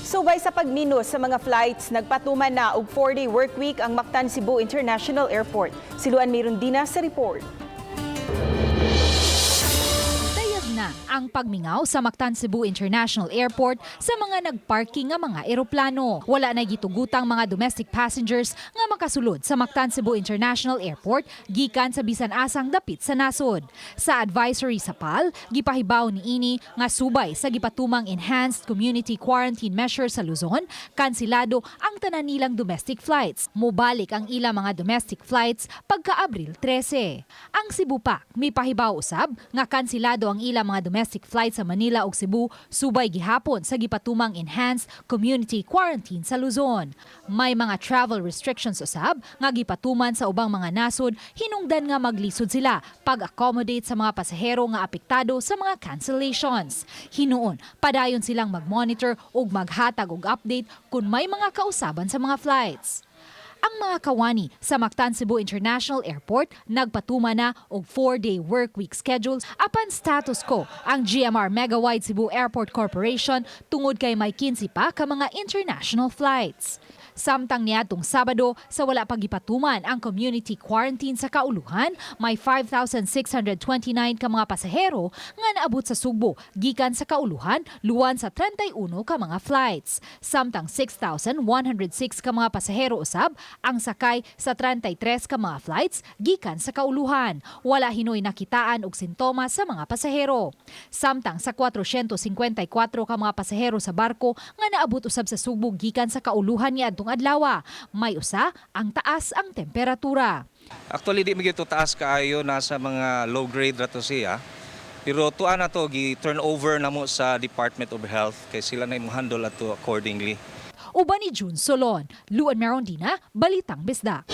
Subay sa pagminus sa mga flights, nagpatuman na og 4-day work week ang Mactan Cebu International Airport. Si Luan Mirundina sa report. Dayag na ang pagmingaw sa Mactan Cebu International Airport sa mga nagparking nga mga eroplano. Wala na gitugutang mga domestic passengers nga makasulod sa Mactan Cebu International Airport gikan sa bisan asang dapit sa nasod. Sa advisory sa PAL, gipahibaw niini nga subay sa gipatumang enhanced community quarantine measures sa Luzon, kansilado ang tanan nilang domestic flights. Mobalik ang ilang mga domestic flights pagka Abril 13. Ang Cebu Pac mipahibaw usab nga kansilado ang ilang mga domestic flights sa Manila ug Cebu subay gihapon sa gipatumang enhanced community quarantine sa Luzon. May mga travel restrictions usab nga gipatuman sa ubang mga nasod hinungdan nga maglisod sila pag-accommodate sa mga pasahero nga apektado sa mga cancellations. Hinuon, padayon silang mag-monitor ug maghatag og update kung may mga kausaban sa mga flights. Ang mga kawani sa Mactan Cebu International Airport nagpatuma na og 4-day work week schedule apan status quo ang GMR Megawide Cebu Airport Corporation tungod kay may 15 pa ka mga international flights. Samtang niadtong Sabado, sa wala pa gipatuman ang community quarantine sa kauluhan, may 5,629 ka mga pasahero nga naabot sa Sugbo gikan sa kauluhan luwan sa 31 ka mga flights. Samtang 6,106 ka mga pasahero usab ang sakay sa 33 ka mga flights gikan sa kauluhan. Wala hinoy nakitaan og sintomas sa mga pasahero. Samtang sa 454 ka mga pasahero sa barko nga naabot usab sa Sugbo gikan sa kauluhan niadtong adlaw, may usa ang taas ang temperatura. Actually, di magyud to taas kaayo, nasa mga low grade ra to siya. Pero tuwa na to gi turn over na mo sa Department of Health kay sila na imong handle ato accordingly. Uban ni June Solon, Luan Merondina, Balitang Bisdak.